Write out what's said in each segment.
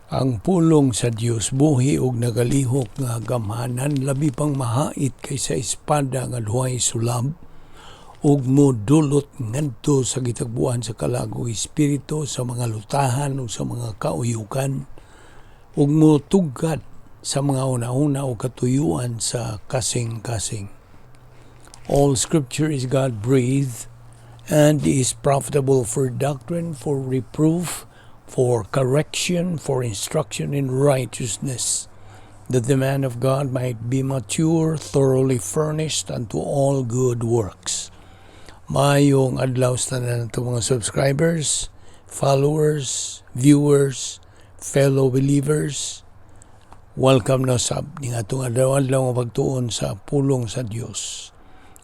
Ang pulong sa Dios buhi ug nagalihok nga gamhanan, labi pang mahait kaysa espada nga duhay sulab, ug modulot ngadto sa gitagbuan sa kalag ug espiritu, sa mga lutahan ug sa mga kauyukan, ug motugkad sa mga hunahuna ug katuyuan sa kasing-kasing. All scripture is God-breathed and is profitable for doctrine, for reproof, for correction, for instruction in righteousness, that the man of God might be mature, thoroughly furnished unto all good works. Maayong adlaw sa tanan nato mga subscribers, followers, viewers, fellow believers. Welcome na sab ning atong adlaw-adlaw nga pagtuon sa pulong sa Dios,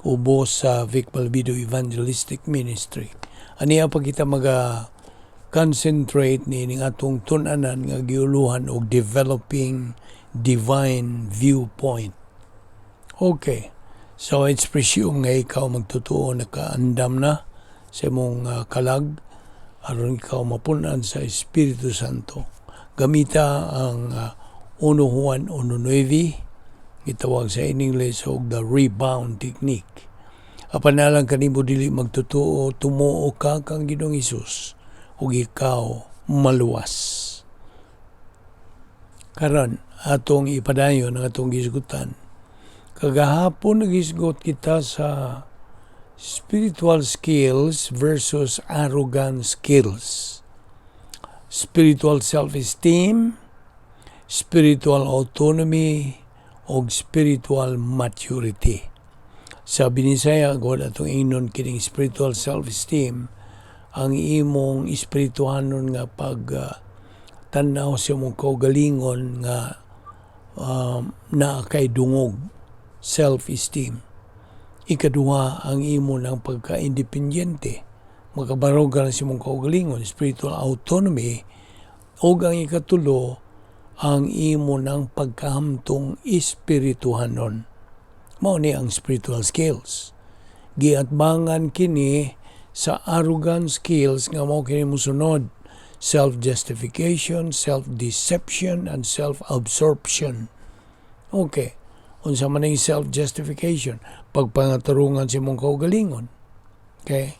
ubos sa Vic Balbido Evangelistic Ministry. Aniya pa kita maga concentrate ni ning atong tun-anan nga giuluhan og developing divine viewpoint. Okay. So it's presumed nga ikaw magtutuo nakaandam na sa imong kalag aron ikaw mapunan sa Espiritu Santo. Gamita ang 1 Juan 1:9, gitawag sa in English og the rebound technique. Apan alang kanimo dili magtutuo, tumuo ka kang Ginoong Hesus ug ikaw maluwas. Karon atong ipadayon ang atong gisgutan. Kagahapon nagisgot kita sa spiritual skills versus arrogant skills. Spiritual self-esteem, spiritual autonomy, og spiritual maturity. Sa Binisaya, God atong ingnon kining spiritual self-esteem, ang imong espirituhanon nga pag tan-aw sa imong kaugalingon nga naa kay dungog, self-esteem. Ikaduha, ang imo ng pagka-independyente, makabarog ka sa imong kaugalingon, spiritual autonomy, ug ang ikatulo, ang imo ng pagkahamtong espirituhanon. Mao ni ang spiritual skills. Giatbangan kini sa arrogant skills nga mao kini mosunod: self-justification, self-deception, and self-absorption. Okay. Unsa man ang self-justification? Pagpangatarungan sa imong kaugalingon. Okay?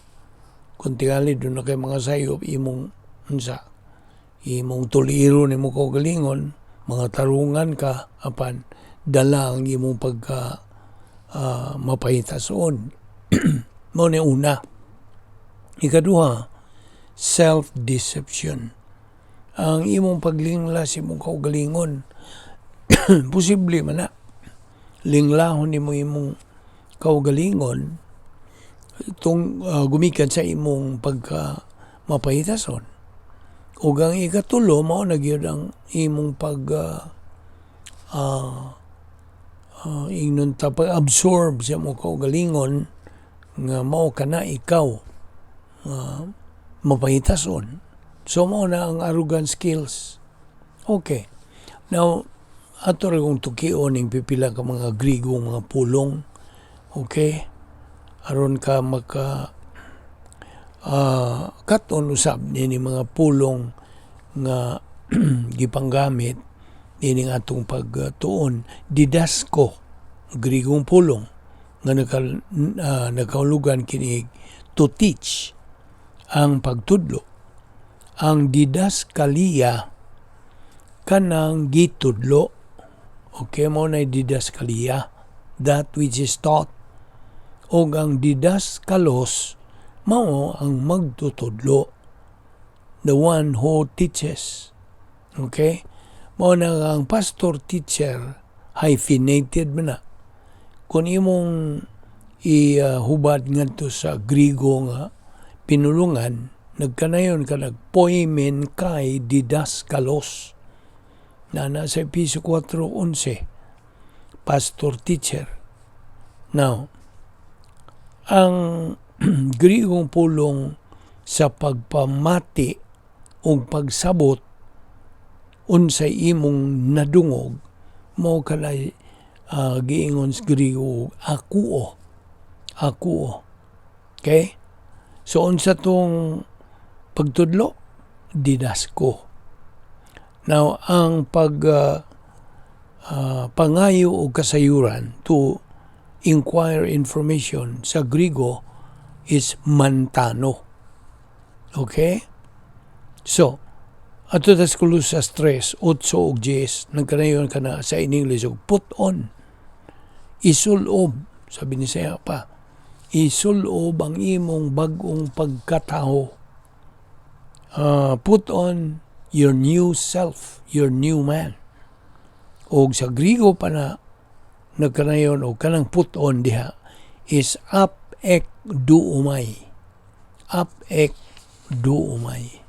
Kung tingali duna kay mga sayop, imong unsa? Imong tuliro nimo kaugalingon, mga tarungan ka apan dala ang imong pagka mapahitason. Mao ni una. Ikaduha, self-deception. Ang imong paglingla sa imong kaugalingon, posible man na. Linglahon nimo imong kaugalingon tung gumikan sa imong pagka mapahitason. Ug ang ikatulo, mao na gyud ang imong pag ingnon ta pag-absorb sa imong kaugalingon nga mao kana ikaw mapahitason. So mao na ang arrogant skills. Okay. Now, ato ra kong tukion ning pipila ka mga Griego mga pulong. Okay? Aron ka maka katon usab nini mga pulong nga gipanggamit nining atong pagtuon. Didasko, Griegong pulong nga nagkahulugan kini to teach, ang pagtudlo. Ang didaskalia, kanang gitudlo. Okay, mao na didaskalia, that which is taught. Og ang didaskalos mao ang magtutudlo, the one who teaches. Okay? Mao na ang pastor teacher, hyphenated man na. Kung imong ihubad ngadto sa Griego nga pinulungan, nagkanayon ka nagpoimen kay didaskalos. Na nasa Episo 4:11, pastor teacher. Now, ang Griegong pulong sa pagpamati ug pagsabot unsay imong nadungog, mao kanay giingon sa Griego akuo, akuo. Okay, so unsa tong pagtudlo? Didasko. Now, ang pag pangayo og kasayuran, to inquire information, sa Grigo is mantano. Okay? So, ato tas Colosas 3, 8 ug 10, nagkanayon ka na sa in English og put on. Isulob, sabi ni siya pa, isulob ang imong bag-ong pagkatao. Put on your new self, your new man. Og sa Grigo pa na nagkanayon og kanang put on diha is ap ek duomai. Ap ek duomai.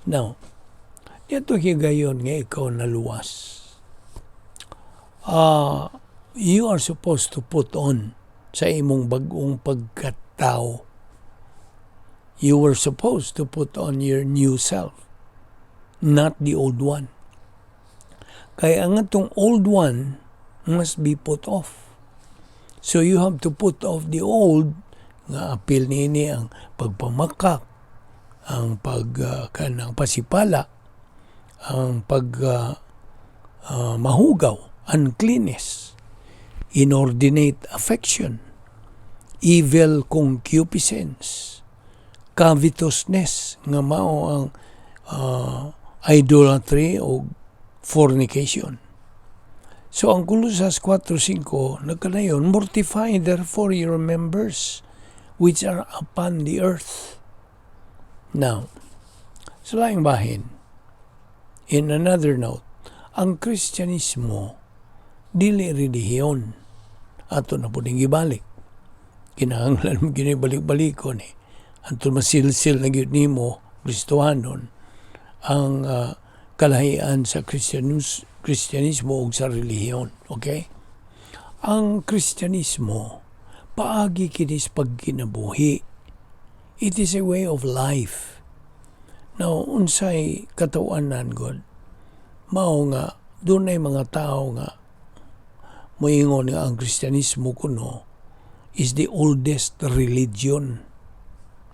Now, dito higayon nga ikaw naluwas. You are supposed to put on sa imong bag-ong pagkatao. You were supposed to put on your new self, not the old one. Kaya ang atong old one must be put off. So you have to put off the old nga apil niini ang pagpamakak, ang pag kanang pasipala, ang pag mahugaw, uncleanness, inordinate affection, evil concupiscence, covetousness nga mao ang idolatry o fornication. So ang Colosas 4:5 nagkanayon, "Mortify therefore your members which are upon the earth." Now, sa laing bahin, in another note, ang Kristyanismo dili relihiyon. Ato na po ning gibalik. Kinahanglan mo ginibalik-balikon eh. Anto masilsil na gyud nimo Kristohanon ang kalahian sa Kristyanismo ug sa relihiyon. Okay? Ang Kristyanismo paagi kini sa pagkinabuhi. It is a way of life. Now, unsay katawanan god? Mao nga dunay mga tao nga moingon nga ang Kristyanismo kuno is the oldest religion.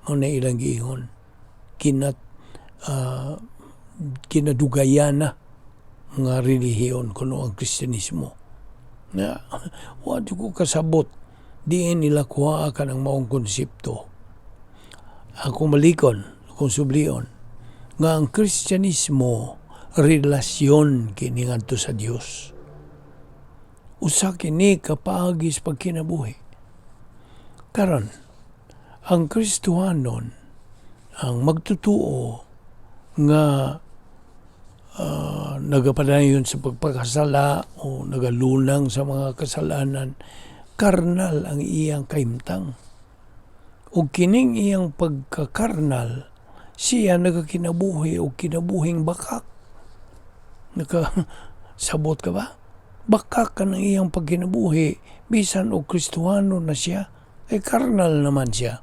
Mao na ilang giingon. Kinadugayan na nga relihiyon kuno ang Kristyanismo. Na wa ko kasabot diin nila kuha ka ng maong konsepto. Akong malikon, akong sublion, nga ang Kristyanismo relasyon kini ngadto sa Dios. Usa kini ka paagi sa pagkinabuhi. Karon, ang Kristohanon ang magtutuo nga nagapadayon sa pagpakasala o nagalunang sa mga kasalanan, karnal ang iyang kahimtang. O kining iyang pagkakarnal, siya nagakinabuhi o kinabuhing bakak. Naka sabot ka ba? Bakak ka ng iyang pagkinabuhi, bisan og Kristohano na siya, ay karnal naman siya.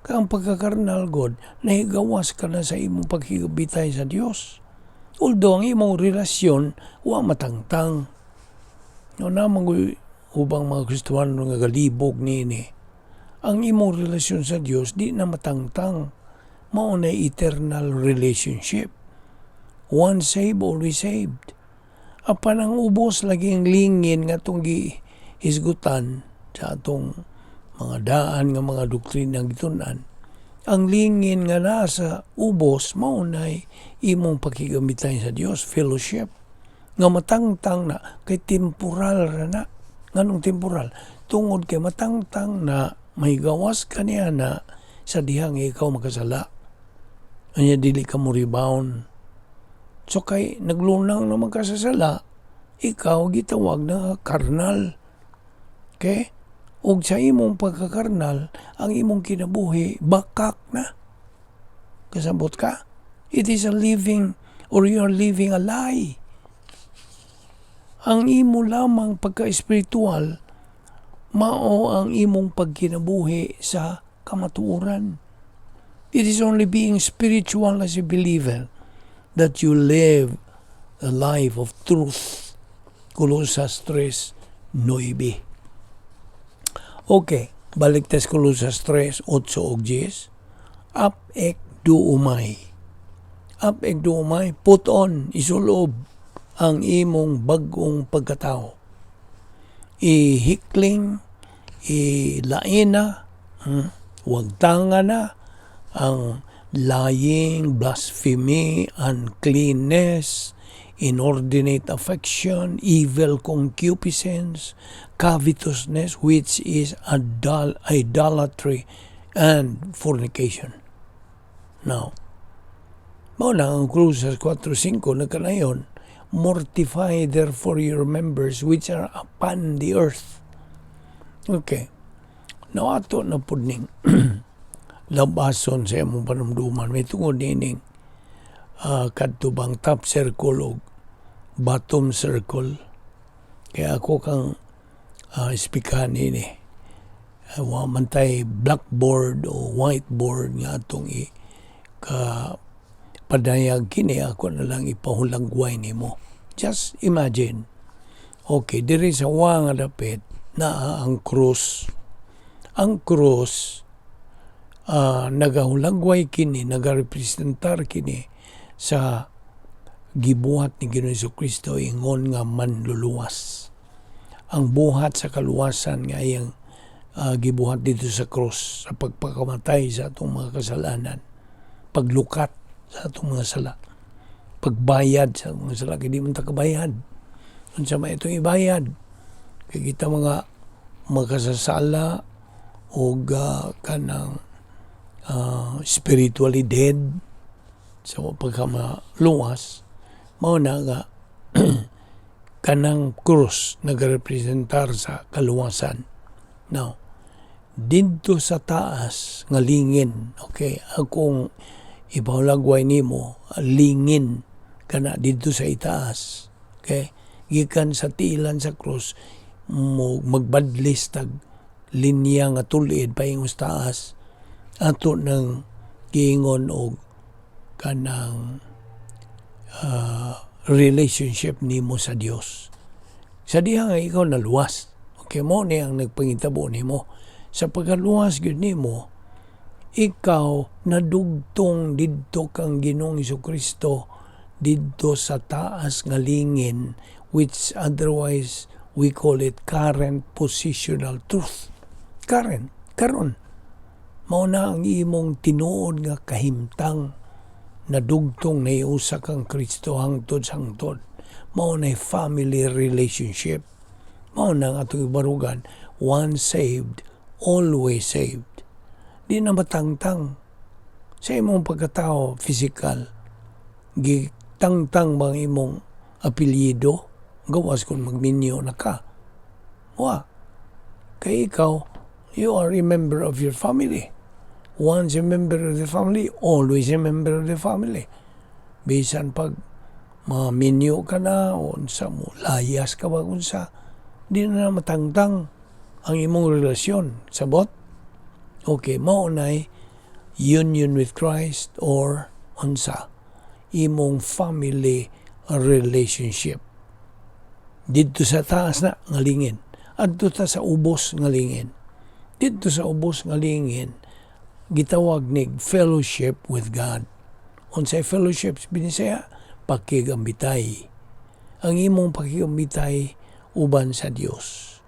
Kaya ang pagkakarnal god, nahigawas ka na sa imong paghigabitay sa Dios. Although ang imong relasyon, wa matangtang. No namang ubang mga Kristohano nga galibog niini. Ang imong relasyon sa Dios di na matangtang. Mao na eternal relationship. Once saved, always saved. Apan ang ubos laging lingin nga atong gihisgutan sa atong mga daan nga mga doktrina gitun-an. Ang lingin nga nasa ubos mao nay imong pakigamitay sa Dios, fellowship. Nga matangtang na kay temporal ra na. Nganong temporal? Tungod kay matangtang na may gawas kaniya na sa dihang ikaw makasala. Anya dili ka mo rebound. So kay naglunang naman ka sa sala, ikaw gitawag na karnal. Okay? Ug sa imong pagkakarnal, ang imong kinabuhi bakak na. Kasabot ka? It is a living or you are living a lie. Ang imo lamang pagka-espiritual, mao ang imong pagkinabuhi sa kamatuoran. It is only being spiritual as a believer that you live a life of truth. Colosas 3:9. Okay, balik tas Colosas 3, 8 ug 10. Ap ek duomai. Up dumay, put on, isulob ang imong bag-ong pagkatao. Ihikling, ilaina, wagtanga na ang lying, blasphemy, uncleanness, inordinate affection, evil concupiscence, covetousness, which is idolatry and fornication. Now, mao na ang Colosas 4.5 nagkanayon, "Mortify therefore your members which are upon the earth." Okay. Now, ato na pud ning labason sa imong panumduman. May tungod nining kadto bang top circle o bottom circle. Kaya ako kang speakan nini. Wa man tay blackboard o whiteboard nga atong i ka padayag kini, ako na lang ipahulagway nimo. Just imagine. Okay, diri sa wa nga dapit naa ang krus. Ang krus nagahulagway kini, nagarepresentar kini sa gibuhat ni Ginoong Kristo ingon nga manluluwas. Ang buhat sa kaluwasan nga iyang gibuhat dito sa krus sa pagpakamatay sa atong mga kasalanan, paglukat sa atong mga sala, pagbayad sa mga sala, kay di man ta kabayad. Unsa may itong ibayad? Kay kita mga makasasala og kanang spiritually dead sa pagkamaluwas, mao na nga kanang krus nagarepresentar sa kaluwasan. Now, didto sa taas nga lingin, okay, akong ipahulagway nimo, lingin kana didto sa itaas. Okay? Gikan sa tiilan sa krus, mo magbadlis tag linya nga tulid paingon sa taas, ato nang giingon og kanang relationship nimo sa Dios. Sa diha nga ikaw naluwas. Okay, mo ni ang nagpangitabo nimo. Sa pagkaluwas gyud nimo, ikaw nadugtong didto kang Ginoong Kristo didto sa taas nga lingin, which otherwise we call it current positional truth. Current, karon. Mao na ang imong tinuod nga kahimtang, nadugtong naiusa kang Kristo hangtod sa hangtod. Mao na family relationship. Mao na ang atong ibarugan, once saved, always saved. Di na matangtang sa imong pagkatao physical. Gitangtang bang imong apelyido? Gawas kung magminyo na ka. Wa. Kay ikaw, you are a member of your family. Once a member of the family, always a member of the family. Bisan pag maminyo ka na, o unsa mo, layas ka ba unsa, di na matangtang ang imong relasyon. Sabot? Okay, mao nay union with Christ or unsa imong family relationship. Didto sa taas na nga lingin. Adto ta sa ubos nga lingin. Didto sa ubos nga lingin, gitawag nig fellowship with God. Unsay fellowship sa Binisaya? Pakigambitay. Ang imong pakigambitay uban sa Dios.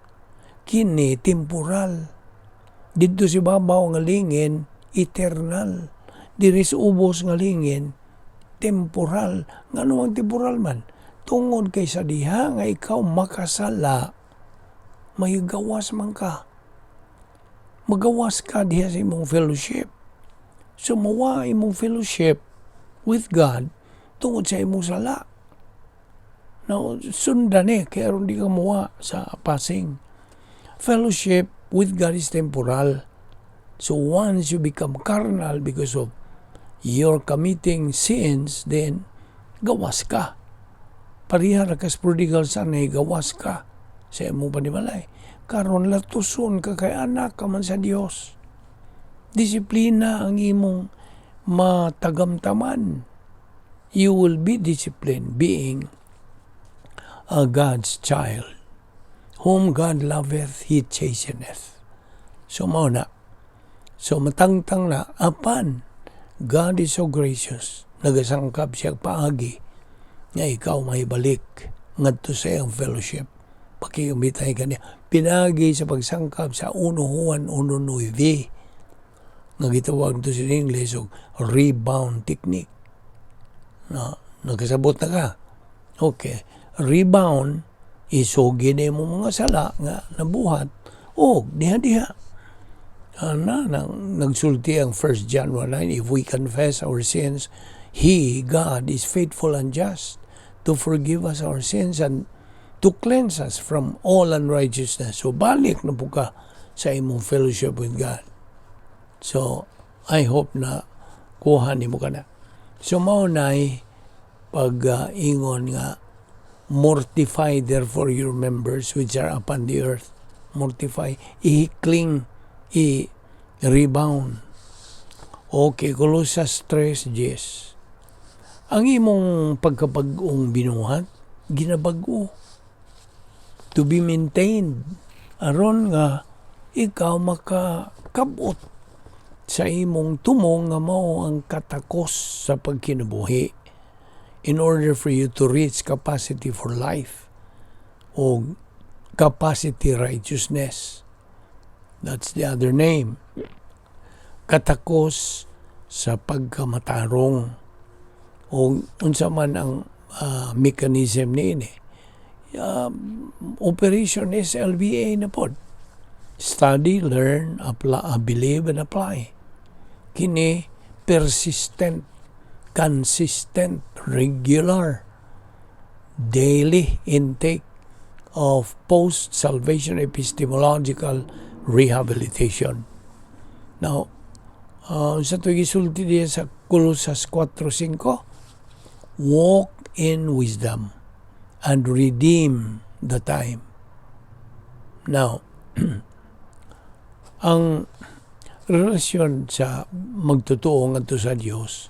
Kini temporal. Didto sa ibabaw nga lingin, eternal. Diri sa ubos nga lingin, temporal. Ngano ang temporal man? Tungod kay sa diha nga ikaw makasala, may gawas man ka. Magawas ka diha sa imong fellowship. So mawa imong fellowship with God tungod sa imong sala. Now, sundan eh, kaya aron di ka muwa sa passing. Fellowship with God is temporal. So once you become carnal because of your committing sins, then gawas ka. Pareha ra kas prodigal son, ay gawas ka sa imong panimalay. Karon latuson ka kay anak ka man sa Dios. Disiplina ang imong matagamtaman. You will be disciplined being a God's child. Whom God loveth, He chasteneth. So mao na. So matangtang na apan God is so gracious. Nagasangkap siya paagi nga ikaw mahibalik ngadto sa iyang fellowship. Pakiumitay kaniya. Pinagi sa pagsangkap sa 1 Juan 1.9 nga gitawag to sa English og rebound technique. Na, nakasabot na ka? Okay. Rebound, isugi na mo mga sala nga nabuhat o diha-diha. Na, nagsulti ang 1 John 1.9, "If we confess our sins, He, God, is faithful and just to forgive us our sins and to cleanse us from all unrighteousness." So, balik na pud ka sa imong fellowship with God. So, I hope na kuha nimo kana. So, mao na'y pag-ingon nga "Mortify therefore your members which are upon the earth." Mortify, ihikling, i-rebound. Okay, Colosas 3.10. Ang imong pagkabag-ong binuhat, ginabag-o. To be maintained. Aron nga ikaw makakabot sa imong tumong nga mao ang katakos sa pagkinabuhi in order for you to reach capacity for life o capacity righteousness. That's the other name. Katakos sa pagkamatarong o unsa man ang mechanism niini. Operation SLBA na pod. Study, learn, apply, believe, and apply. Kini persistent, consistent, regular, daily intake of post-salvation epistemological rehabilitation. Now, sa ito gisulti diya sa Colosas 4.5, "Walk in wisdom and redeem the time." Now, ang relasyon sa magtotoo ngadto sa Dios,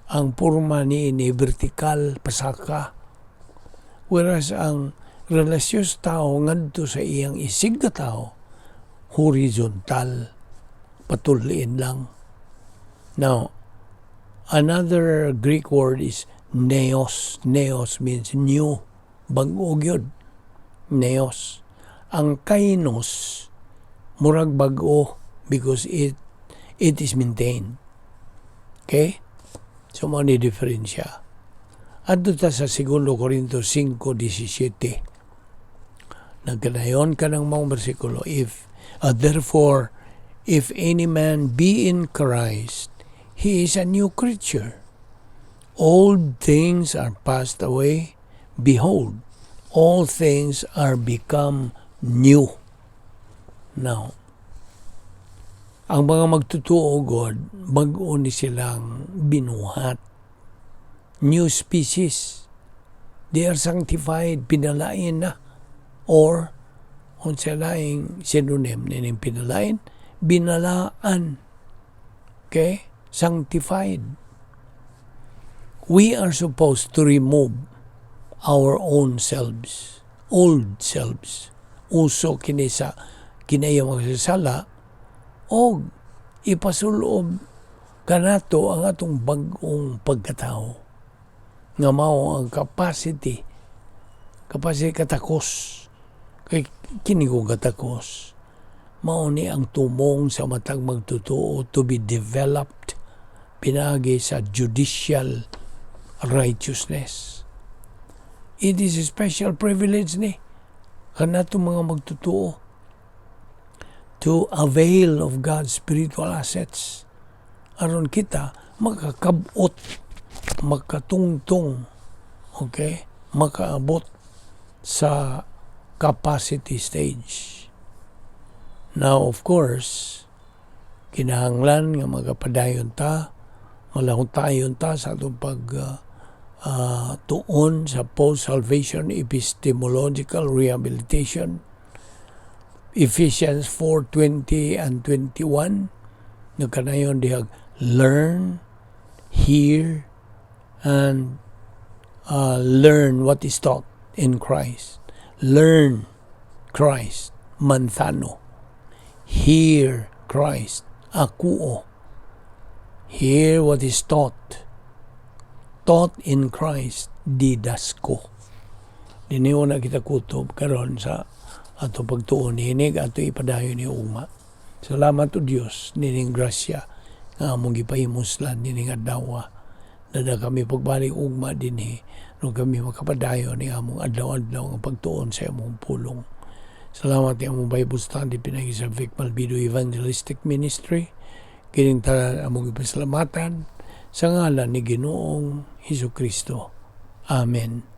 ang porma niini vertikal, pasaka. Whereas ang relasyon sa tao ngadto sa iyang isig ka tao, horizontal, patuliin lang. Now, another Greek word is neos. Neos means new, bag-o gyud. Neos. Ang kainos, murag bag-o because it is maintained. Okay? So, mao ni diferensya. Adto ta sa 2 Corinto 5.17. Nagkanayon ka ng mga bersikulo. If, "Therefore, if any man be in Christ, he is a new creature. Old things are passed away. Behold, all things are become new." Now, ang mga magtotoo god, bag-o ni silang binuhat. New species. They are sanctified, pinalain na. Or, unsa laing synonym nining pinalain? Binalaan. Okay? Sanctified. We are supposed to remove our own selves, old selves. Uso kini sa kinaya mga sala og ipasulob kanato ang atong bag-ong pagkatao nga mao ang capacity katakos. Kay kini ko katakos, mao ni ang tumong sa matag magtotoo to be developed pinaagi sa judicial righteousness. It is a special privilege ni kanato mga magtotoo to avail of God's spiritual assets aron kita makakabot, makatungtong, okay, makaabot sa capacity stage. Now, of course, kinahanglan nga magapadayon ta, malahutayon ta sa atong pag tuon sa post-salvation epistemological rehabilitation. Ephesians 4:20 and 21, nagkanayon dihag learn, hear, and learn what is taught in Christ. Learn Christ, manthano. Hear Christ, akuo. Hear what is taught. Taught in Christ, didasko. Dinhi na kita kutob karon sa ato pagtuon niini, ato ipadayon ni ugma. Salamat o Dios nining grasya nga among gipahimuslan nining adlaw. Dada kami pagbalik ugma dinhi no kami makapadayon ni among adlaw-adlaw nga pagtuon sa among pulong. Salamat ni among Bible study pinagi sa Vic Malvido Evangelistic Ministry. Kining tanan among ipasalamatan sa ngalan ni Ginoong Hesus Kristo. Amen.